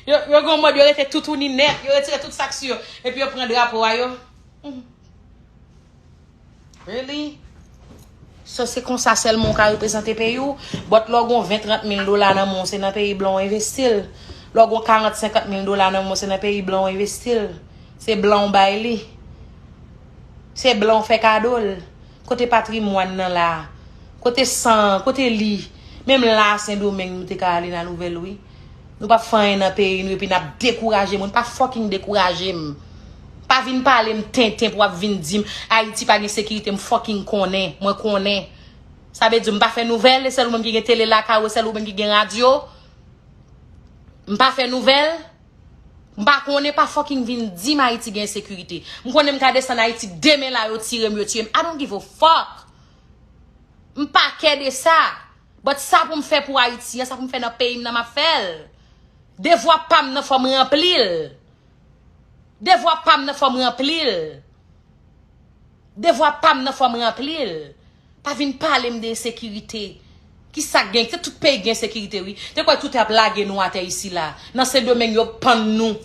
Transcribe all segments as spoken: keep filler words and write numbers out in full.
Yo, yo gon mòd, yo rete toutouni nèt, yo retire tout sa k sou yo, epi yo pran drapo a yo. Really? So, se konsa sèlman w ka reprezante peyi w? But lè w gon ven, trant mil dola nan men w, se nan peyi blan w envesti l. Lè w gon karant, senkant mil dola nan men w, se nan peyi blan w envesti l. Se blan w bay li. Se blan w fè kado l. Kote patrimwàn nan la? Kote san an? Kote li? Menm la, Sendomeng, nou te ka ale nan nouvèl, wi. Nou p ap fè anyen nan peyi nou, epi n ap dekouraje moun. Pa fucking dekouraje m. Pa vin pale m tenten pou w ap vin di m Ayiti pa gen sekirite. M fucking konnen. Mwen konnen. Sa vle di m pa fè nouvèl, e sèl ou menm ki gen tele lakay ou, e sèl ou menm ki gen radyo. M pa fè nouvèl. M pa konnen, pa fucking vin di m Ayiti gen ensekirite. M konnen m ka desann Ayiti demen la, yo tire m, yo tiye m. I don't give a fuck. M pa kè de sa. But sa pou m fè pou Ayiti an, sa pou m fè nan peyi m nan, m ap fè l. Devwa pa m nan, fò m ranpli l. Devwa pa m nan, fò m ranpli l. Devwa pa m nan, fò m ranpli l. Pa vin pale m de ensekirite. Ki sa k gen? Se tout peyi k gen ensekirite, wi. Te kwè tout ap lage nou atè isi la. Nan Sendomeng, yo pann nou.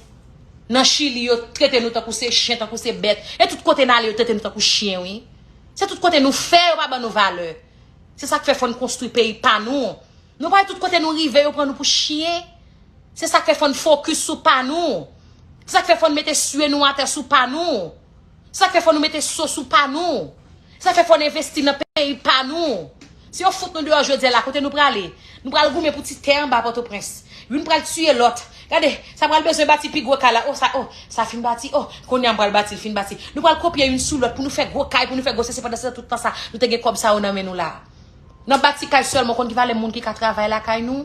Nan Chili, yo trete nou tankou se chen, tankou se bèt. E tout kote n ale, yo trete nou tankou chen, wi. Se tout kote nou fè, yo pa ban nou valè. Se sa k fè fò n konstwi peyi pa nou. Nou pa wè tout kote nou rive, yo pran nou pou chen. Se sa k fè fò n fokis sou pa nou. Se sa k fè fò n mete sye nou atè sou pa nou. Se sa k fè fò nou mete so sou pa nou. Se sa k fè fò n envesti nan peyi pa nou. Si yo fout nou deyò jodi a la, kote nou prale? Nou pral goumen pou ti tè anba Pòtoprens. Youn pral tiye lòt. Gade, sa pral bezwen bati pi gwo kay la. O, sa, o, sa fin bati. O, kounye a m pral bati, l fin bati. Nou pral kopye youn sou lòt pou nou fè gwo kay, pou nou fè gwo sesi. Pandan se tan, tout tan sa, nou te gen kòb sa yo nan men nou la. N ap bati kay sèlman, konn ki valè moun ki ka travay lakay nou?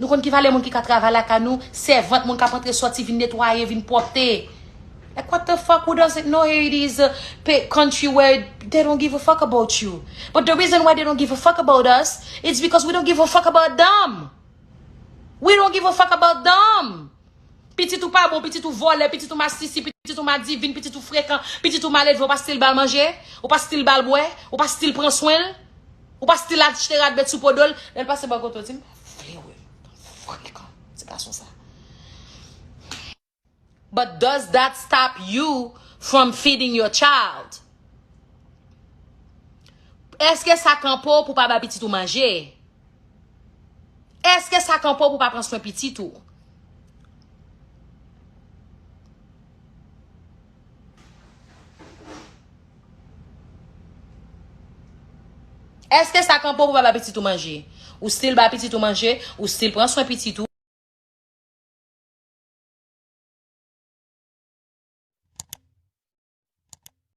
Nou konn ki valè moun ki ka travay lakay nou? Sèvant, moun k ap antre sòti, vin netwaye, vin pwòpte. Like, what the fuck? Who doesn't know Haiti is a pe- country where they don't give a fuck about you? But the reason why they don't give a fuck about us, it's because we don't give a fuck about them. We don't give a fuck about them. Pitit ou pa bon, pitit ou vòlè, pitit ou masisi, pitit ou madivin, pitit ou frekan, pitit ou maledve, ou pa still ba l manje, ou pa still ba l bwè, ou pa still pran swen l, ou pa still achte radbèt sou po do l. Lè l pase bò kote w, di m, vle wè m. Frekan, ti gason sa. But does that stop you from feeding your child? Èske sa kanpe w pou pa ba pitit ou manje? Èske sa kanpe w pou pa pran swen pitit ou? Èske sa kanpe w pou pa ba pitit ou manje? Ou still ba pitit ou manje, ou still pran swen pitit ou.